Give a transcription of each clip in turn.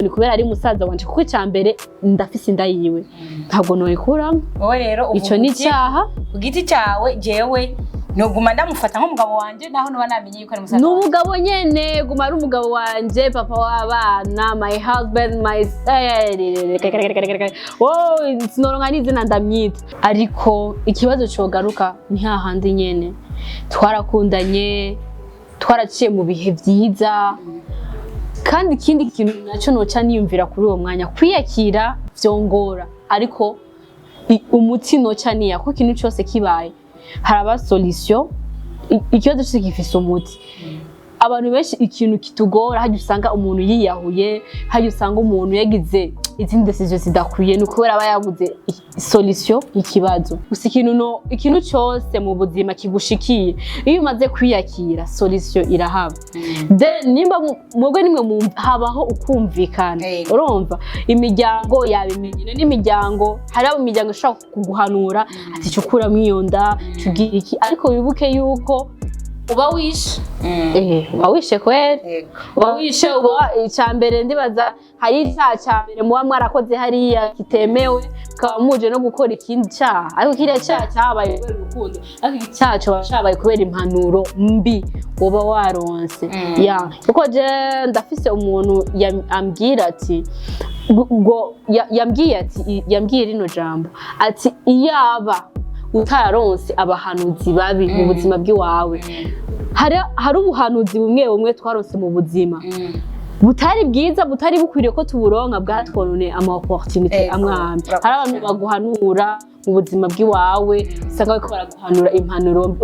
Ni kubera ari musaza wanje, kuko icya mbere ndafise inda yiwe, ntabwo noyikuramo. Wowe rero Ico ni icyaha. Ku giti cyawe, jewe noguma ndamufata nk'umugabo wanje naho noba namenye yuko ari musaza Ni wanje. Umugabo nyene, guma ari umugabo wanje, papa w'abana, my husband, my oh, sinoronka n'izina ndamwita. Ariko ikibazo cogaruka ni hahandi nyene: twarakundanye, twaraciye mu bihe vyiza. Kandi ikindi kintu nacyo noca niyumvira kuri uwo mwanya, kwiyakira vyongora, ariko umuti noca niya ko ikintu cyose kibaye haraba solution. Ikibazo cyose gifise umuti. Abantu benshi ikintu kitugora, hajya usanga umuntu yiyahuye, hajya usanga umuntu yagize izindi decision zidakwiye, ni ukubera aba yabuze solution y'ikibazo. Gusa ikintu no ikintu cyose mu buzima kigushikiye, iyo umaze kwiyakira, solution irahaba. Then nimba mwebwe nimwe habaho ukumvikana. Urumva imiryango yabimenye n'imiryango, hari abo imiryango ishobora kuguhanura ati cyo iyo nda, cugira iki, ariko wibuke yuko uba wishe. Uba wishe kweri. Uba wishe. Uba icya mbere, ndibaza hari icyaha cya mbere muba mwarakoze hariya kitemewe, mukaba muje no gukora ikindi cyaha. Ariko kiriya cyaha cyabaye kubera urukundo, ariko iki cyaha coba cabaye kubera impanuro mbi uba waronse. Ya, kuko je ndafise umuntu ambwira ati ngo yambwiye ati, yambwiye rino jambo ati: "Iyaba utaronse abahanuzi babi mu buzima bw'iwawe." Hari ubuhanuzi bumwe bumwe twaronse mu buzima butari bwiza, butari bukwiriye ko tuburonka, bwatwononeye ama opportunité amwe amwe. Hari abantu baguhanura mu buzima bw'iwawe, usanga bariko baraguhanura impanuro mbi.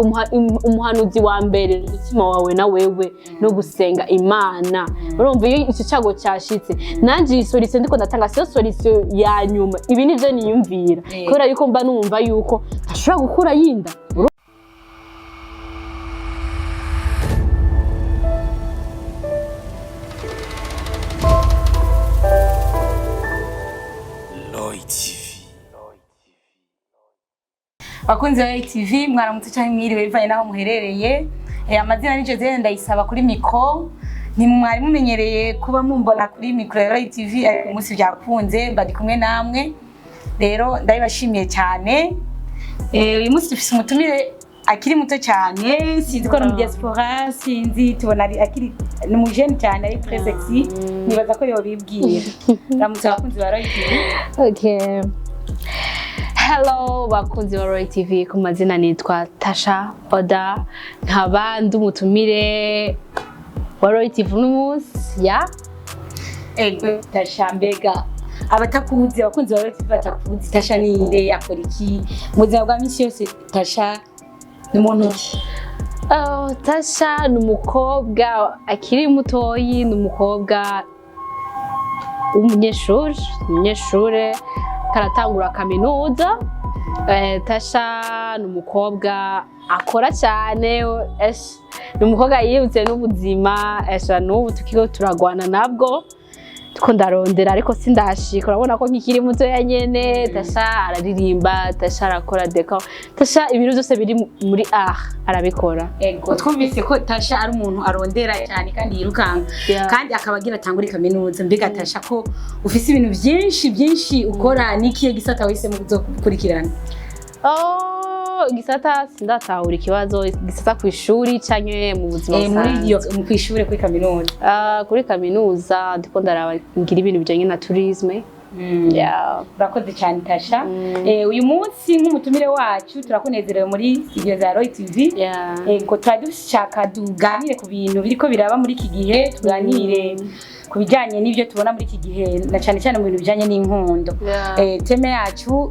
Umuhanuzi wa mbere ni umutima wawe na wewe no gusenga Imana. Urumva iyo icyo cyago cyashitse, nanje iyi solution ndiko ndatanga siyo solution ya nyuma. Ibi nivyo niyumvira, kubera yuko mba numva yuko ntashobora gukura yinda. Lloyd TV. Bakunzi ba TV, mwaramutse cyangwa mwiriwe bivanye n'aho muherereye. Amazina ni Josiane Ndayisaba kuri micro. Ntimwari mumenyereye kuba mumbona kuri micro ya Lloyd TV, ariko umunsi byakunze mba ndi kumwe namwe, rero ndabibashimiye cyane. Uyu munsi dufise umutumire akiri muto cyane, sinzi ko ari mu diaspora, sinzi, tubona ari akiri ni umujene cyane, ari très sexy. Nibaza ko yobibwira. Ramutse abakunzi ba Lloyd TV. Okay. Hello bakunzi ba Roy TV, ku mazina nitwa Tasha Oda, nkaba ndi umutumire wa Roy TV uno munsi ya. Ego Tasha, mbega abatakuzi, abakunzi ba Royal TV batakuzi, Tasha ninde, akora iki mu buzima bwa misi yose? Tasha ni muntu ki? Oh, Tasha ni umukobwa akiri mutoyi, ni umukobwa w'umunyeshuri, umunyeshure karatangura kaminuza. Tasha ni umukobwa akora cyane, ni umukobwa yibutse n'ubuzima. Esha n'ubu tukiriho turagwana nabwo, tuko ndarondera ariko sindashika. Urabona ko nkikiri mutoya nyene. Tasha araririmba, Tasha arakora décor, Tasha ibintu byose biri muri art arabikora. Ego, twumvise ko Tasha ari umuntu arondera cyane kandi yirukanka, kandi akaba agira atangure kaminuza. Mbega Tasha, ko ufise ibintu byinshi byinshi ukora, n'ikihe gisata wahisemo kuzokurikirana? Oh, gisata sindatahura ikibazo. Gisata ku ishuri canke mu buzima Muri busanzwe? Iyo kw'ishure, kuri kaminuza. Ah, kuri kaminuza ndiko ndaraba ngira ibintu bijanye na tourisme. Yeah. Urakoze cyane Tasha. Uyu munsi nk'umutumire wacu turakunezerewe muri studio za Roy TV. Ego, twari dushaka tuganire ku bintu biriko biraba muri iki gihe, tuganire ku bijyanye n'ibyo tubona muri iki gihe, na cyane cyane mu bintu bijyanye n'inkundo. Thème yacu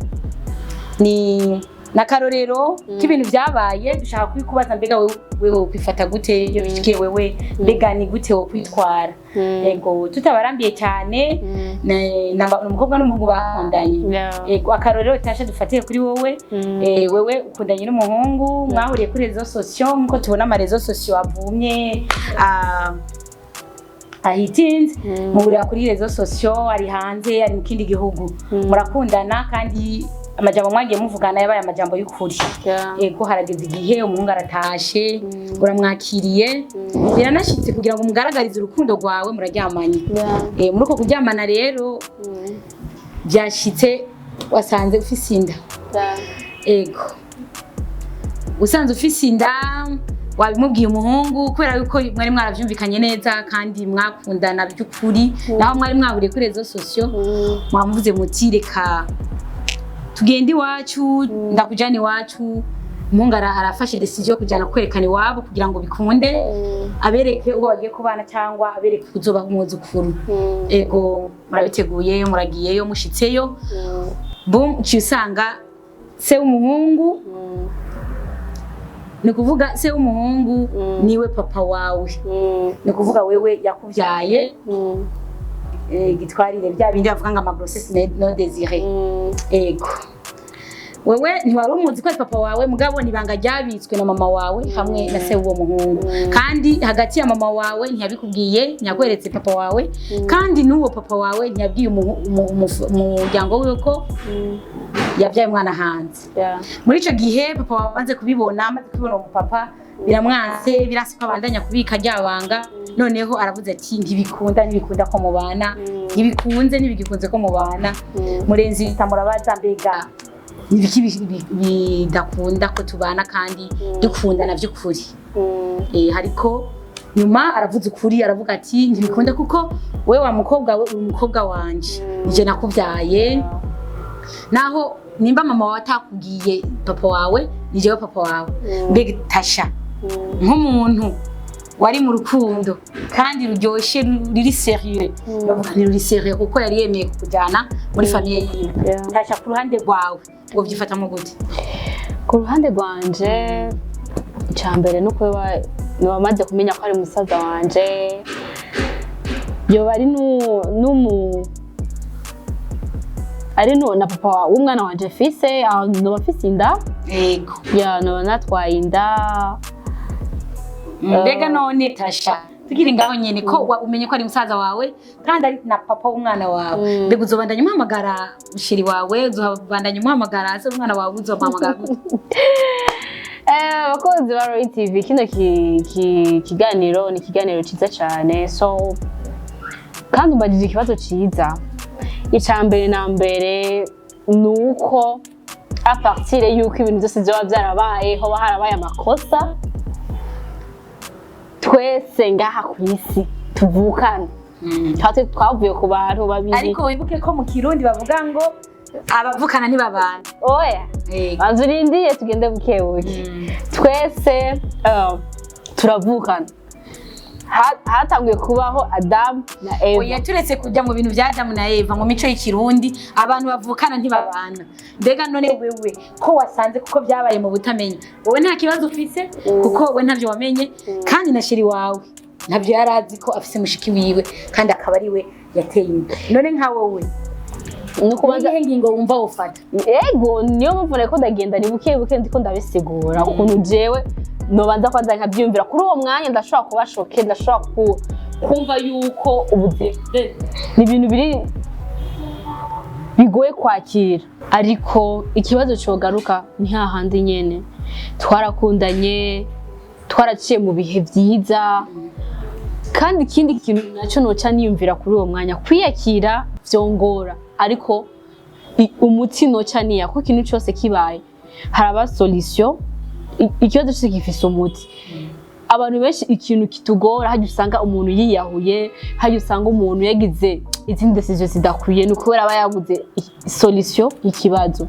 ni n'akarorero k'ibintu byabaye. Dushaka kubikubaza: mbega wewe wokwifata gute iyo bishikiye wewe? Mbega ni gute wokwitwara? Ego, tutabarambiye cyane, umukobwa n'umuhungu bakundanye. Ego, akarorero Tasha dufatiye kuri wowe. Wewe ukundanye n'umuhungu, mwahuriye kuri réseaux sociaux, nkuko tubona ama réseaux sociaux avumye, ahitinze. Muhurira kuri réseaux sociaux, ari hanze, ari mu kindi gihugu, murakundana kandi. Amajambo mwagiye muvugana yabaye amajambo y'ukuri. Ego, harageze igihe umuhungu aratashe, uramwakiriye, biranashitse kugira ngo umugaragarize urukundo rwawe, muraryamanye. Muri uko kuryamana rero byashitse wasanze ufise inda. Ego, usanze ufise inda, wabimubwiye umuhungu kubera yuko mwari mwaravyumvikanye neza kandi mwakundana by'ukuri, naho mwari mwahuriye kuri réseaux sociaux, mwamuvuze muti: "Reka tugende iwacu, ndakujana iwacu." Umuhungu arafashe décision yo kujana kwerekana iwabo kugira ngo bikunde, abereke uwo bagiye kubana cyangwa abereke kuzoba umwuzukuru. Ego, murabiteguye, muragiyeyo, mushitseyo, boum, uciye usanga se w'umuhungu, ni ukuvuga se w'umuhungu niwe papa wawe, ni ukuvuga wewe yakubyaye. Gitwarire bya bindi bavuga ngo ama grossesse non désirée. Ego, wewe ntiwari umuzi ko ari papa wawe, mugabo ni ibanga ryabitswe na mama wawe hamwe na se w'uwo muhungu. Kandi hagati ya mama wawe ntiyabikubwiye, ntiyakweretse papa wawe, kandi n'uwo papa wawe ntiyabwiye umuryango wiwe ko yabyaye umwana hanze. Muri ico gihe papa wawe amaze kubibona, amaze kubibona uwo mupapa, biramwanse, biranse ko abandanya kubika ryabanga. Noneho aravuze ati: "Ntibikunda, ntibikunda ko mubana, ntibikunze, ntibigikunze ko mubana." Murenzi murabaza: "Mbega nibiki bidakunda ko tubana kandi dukundana by'ukuri?" Hariko nyuma aravuze ukuri, aravuga ati: "Ntibikunda kuko we wa mukobwa we uri umukobwa wanje, nije nakubyaye, naho nimba mama wawe atakubwiye papa wawe, ni jewe papa wawe." Mbega Tasha, nk'umuntu wari mu rukundo kandi ruryoshe, ruri sérieux, bavuga ni ruri sérieux kuko yari yemeye kukujyana muri famille yiwe, Tasha, ku ruhande rwawe ngo byifatamo gute? Ku ruhande rwanje, icya mbere ni uko wamaze kumenya ko ari musaza wanje, yoba ari n'umu ari na papa w'umwana wanje fise, aho noba mfise inda. Ya, noba natwaye inda. Mbega none Tasha, tukiri ngaho nyene, ko umenye ko ari musaza wawe kandi ari na papa w'umwana wawe, mbega uzobandanya umuhamagara chéri wawe, uzobandanya umuhamagara se umwana wawe, uzomuhamagara gute? Abakunzi ba Roy TV, kino kiganiro ni ikiganiro cyiza cyane. So kandi umbajije ikibazo cyiza. Icya mbere na mbere ni uko à partir y'uko ibintu byose byaba byarabaye, hoba harabaye amakosa, twese ngaha ku isi tuvukana, twese twavuye ku bantu babiri. Ariko wibuke ko mu Kirundi bavuga ngo abavukana ntibabana. Oya. Banza urindiye, tugende buke buke. Twese turavukana. Hatanguye kubaho Adamu na Eva. Oya, turetse kujya mu bintu bya Adamu na Eva, mu mico y'Ikirundi abantu bavukana ntibabana. Mbega none wewe ko wasanze kuko byabaye mu butamenya, wowe nta kibazo ufise kuko we ntavyo wamenye, kandi na chéri wawe ntabyo yari azi ko afise mushiki wiwe kandi akaba ari we yateye inda, none nka wowe Ni ukubanza niyihe ngingo wumva wofata? Ego, niyo mpamvu nariko ndagenda ni buke buke, ndiko ndabisigura ukuntu jewe nobanza kwanza nkabyiyumvira. Kuri uwo mwanya ndashobora kuba choquée, ndashobora kumva yuko ubuzima ni ibintu biri bigoye kwakira, ariko ikibazo cogaruka ni hahandi nyene: twarakundanye, twaraciye mu bihe vyiza. Kandi ikindi kintu nacyo noca niyumvira kuri uwo mwanya, kwiyakira vyongora, ariko umuti noca niya ko ikintu cyose kibaye haraba solution. Ikibazo cyose gifise umuti. Abantu benshi ikintu kitugora, hajya usanga umuntu yiyahuye, hajya usanga umuntu yagize izindi décision zidakwiye, ni ukubera aba yabuze solution y'ikibazo.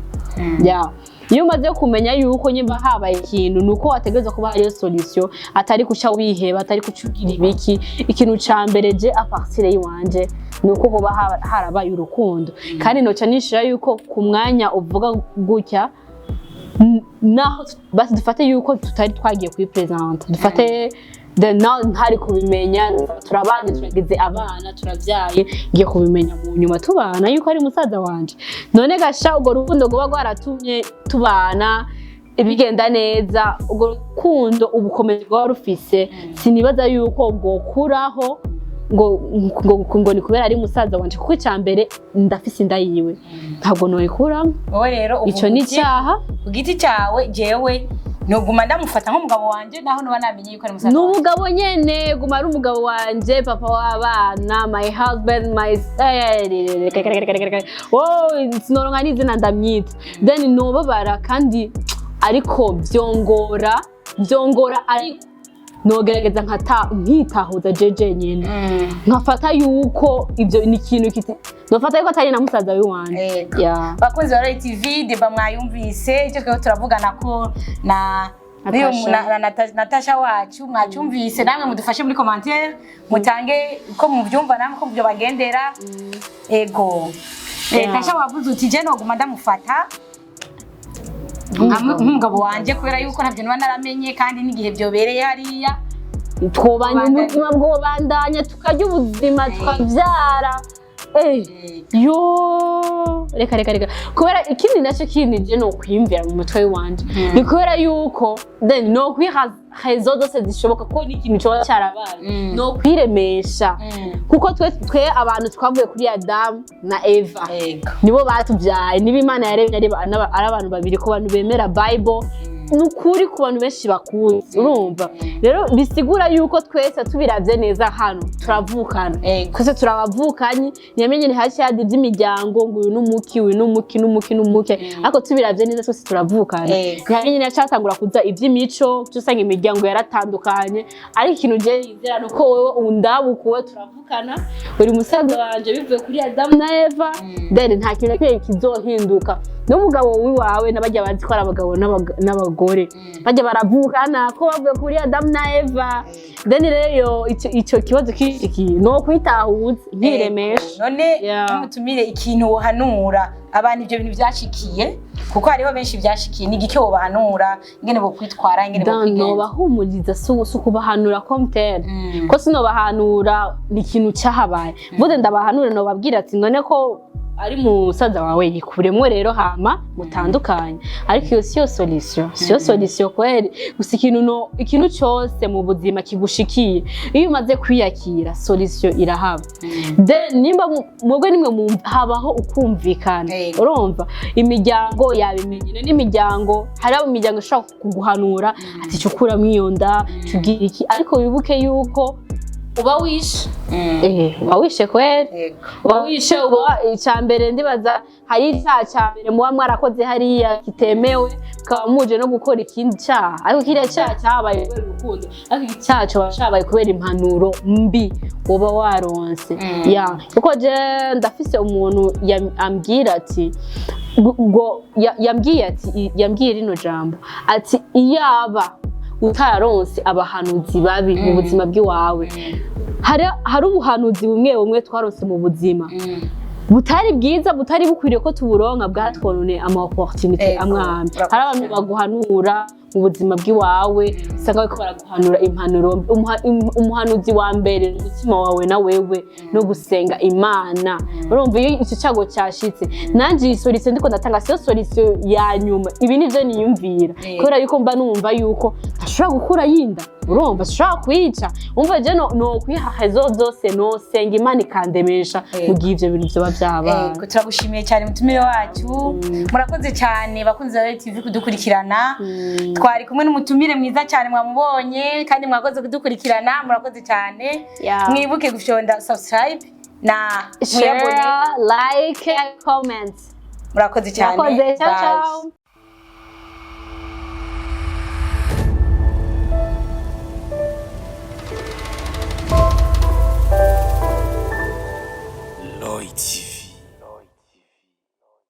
Ya, iyo umaze kumenya yuko nyimba habaye ikintu, ni uko wategerezwa kuba hariyo solution, atari kuca wiheba, atari kuca ugira ibiki. Ikintu ca mbere je à partir y'iwanje ni uko hoba harabaye urukundo, kandi noca nishira yuko ku mwanya uvuga gutya, naho basi dufate yuko tutari twagiye kuyipresenta, dufate the now ntari kubimenya, turabanye, turagize abana, turavyaye, ngiye kubimenya mu nyuma tubana yuko ari musaza wanje. None gasha urwo rukundo rwoba rwaratumye tubana bigenda neza, urwo rukundo ubukomezi rwaba rufise, sinibaza yuko bwokuraho. ngo ni kubera ari musaza wanje, kuko icya mbere ndafise inda yiwe, ntabwo noyikuramo. Wowe rero uvuga Ico ni uti, icyaha. Ku giti cyawe, jewe noguma ndamufata nk'umugabo wanje naho nuba namenye yuko ari musaza Ni wanje. umugabo nyene, guma ari umugabo wanje, papa w'abana, my husband, my oh, sinoronka n'izina ndamwita. Then nobabara kandi, ariko byongora, ariko nogerageza nkata nkitahuza jeje nyene, nkafata yuko ibyo ni ikintu kiti nofata yuko atari na musaza w'iwanje. Yego. Yeah. Bakunzi ba Royal TV, débat mwayumvise. Icyo twebwe turavugana ko na n'uyu Natasha. na Natasha wacu mwacyumvise. Namwe mudufashe muri commentaire, mutange ko mubyumva namwe, ko mubyo bagendera. Ego. Tasha, wavuze uti je noguma ndamufata nk'umugabo wanje kubera yuko ntabyo niba naramenye, kandi n'igihe byobereye hariya. Twobanya. Twobandanya. Ubuzima bwobandanya, tukarya ubuzima, tukabyara. Yo, reka reka reka, kubera ikindi nacyo kindi je no kwiyumvira mu mutwe wanje ni kubera yuko then no kwiha raison zose zishoboka ko n'ikintu coba cyarabaye, no kwiremesha, kuko twe abantu twavuye kuri Adamu na Eva. Nibo batubyaye, niba Imana yaremye ari abantu babiri, ku bantu bemera Bible, ni ukuri ku bantu benshi bakuzi. Urumva rero bisigura yuko twese tubiravye neza hano turavukana. Twese turabavukanyi. Ntiyamenye ntihaciyadi iby'imiryango ngo uyu n'umuki, uyu n'umuki, n'umuki, n'umuke, ariko tubiravye neza twese turavukana. Ntiyamenye ntihacatangura kuza iby'imico cyo usanga imiryango yaratandukanye, ariko ikintu je nizera ni uko wewe undabukuwe, turavukana, uri musaza wanje bivuye kuri Adamu na Eva. Then nta kintu na kimwe kizohinduka. N'umugabo wiwawe n'abajya bazi ko ari abagabo n'abagore bajya baravukana ko bavuye kuri Adamu na Eva. Then rero ico kibazo kishikiye no kwitahuza, nkiremesha. None numutumire, ikintu wohanura abantu ibyo bintu byashikiye, kuko hariho benshi byashikiye, ni igiki wobahanura ingene bokwitwara, ingene Dan, bokwigenza? Nobahumuriza, si ukubahanura komtere, ko sinobahanura, ni ikintu cyahabaye. Mvuze ndabahanura, nobabwira ati none ko ari musaza wawe, yikuremwo rero hama mutandukanye. Ariko iyo siyo solution, siyo solution kweri. Gusa ikintu no ikintu cyose mu buzima kigushikiye, iyo umaze kwiyakira, solution irahaba. Then nimba mwebwe nimwe habaho ukumvikana. Urumva imiryango yabimenye n'imiryango, hari abo imiryango ishobora kuguhanura ati cyo iyo nda, cugira iki, ariko wibuke yuko uba wishe. Uba wishe kweri. Uba wishe, uba icya mbere ndibaza hari icyaha cya mbere muba mwarakoze hariya kitemewe, mukaba muje no gukora ikindi cyaha. Ariko kiriya cyaha cyabaye kubera urukundo, ariko iki cyaha coba cabaye kubera impanuro mbi uba waronse. Ya, kuko je ndafise umuntu ambwira ati ngo yambwiye ati, yambwiye rino jambo ati: "Iyaba utaronse abahanuzi babi mu buzima bw'iwawe." Hari ubuhanuzi bumwe bumwe twaronse mu buzima butari bwiza, butari bukwiriye ko tuburonka, bwatwonone ama opportunité amwe amwe. Urakoze Hari abantu cyane. baguhanura mu buzima bw'iwawe, usanga bariko baraguhanura impanuro mbi. Umuhanuzi wa mbere ni umutima wawe na wewe no gusenga Imana. Urumva iyo icyo cyago cyashitse, nanjye iyi solution ndiko ndatanga siyo solution ya nyuma. Ibi nivyo niyumvira, kubera yuko mba numva yuko ntashobora gukura yinda, urumva sinshobora kuyica. Umva je no kwiha raison zose, nosenga Imana ikandemesha mu gihe ivyo bintu vyoba vyabaye. Ego, turagushimiye cyane mutumire wacu. Murakoze cyane bakunzi ba Royal TV kudukurikirana. Twari kumwe n'umutumire mwiza cyane, mwamubonye, kandi mwakoze kudukurikirana, murakoze cyane. Mwibuke gufyonda subscribe na Share, mwiyabone. like, comment. Murakoze cyane. Murakoze, ciao. Bye. Ciao. Lloyd TV.